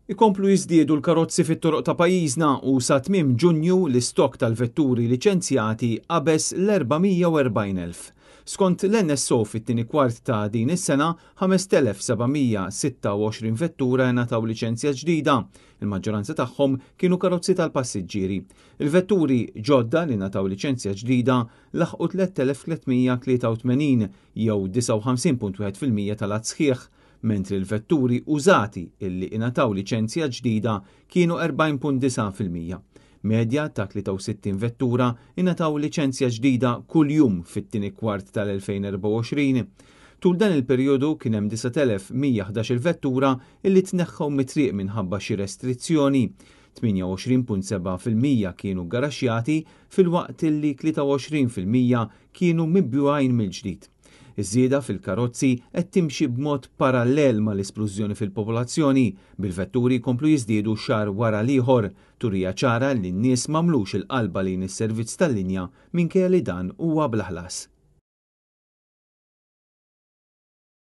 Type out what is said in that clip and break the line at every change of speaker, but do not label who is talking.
Ikomplu jiżdiedu l-karozzi fit-toroq ta' pajjiżna u sa tmiem Ġunju l-istokk tal-vetturi liċenzjati qabeż l-440,000. Skont l-NSO fit-tieni kwart ta' din is-sena, 5,726 vettura ngħataw liċenzja ġdida. Il-maġġoranza tagħhom kienu karozzi tal-passiġġieri. Il-vetturi ġodda li ngħataw liċenzja ġdida laħqu 3,383 jew 59.1% tal-għadd sħiħ, mentri l-vetturi użati illi ingħataw liċenzja ġdida kienu 40.9%. Medja ta' 63 vettura ingħataw liċenzja ġdida kuljum fit-tieni kwart tal-2024. Tul dan il-perjodu kien hemm 9,111 vettura illi tneħħew mit-triq minħabba xi restrizzjoni. 28.7% kienu garaxjati filwaqt illi 23% kienu mibjugħin mill-ġdid. Iż-żieda fil-karozzi qed timxi b'mod parallel mal-isplużjoni fil-popolazzjoni, bil-vetturi jkomplu jiżdiedu xahar wara l-ieħor, turija ċara li n-nies m'għamlux il-qalba lejn is-servizz tal-linja minkejja li dan huwa bla ħlas.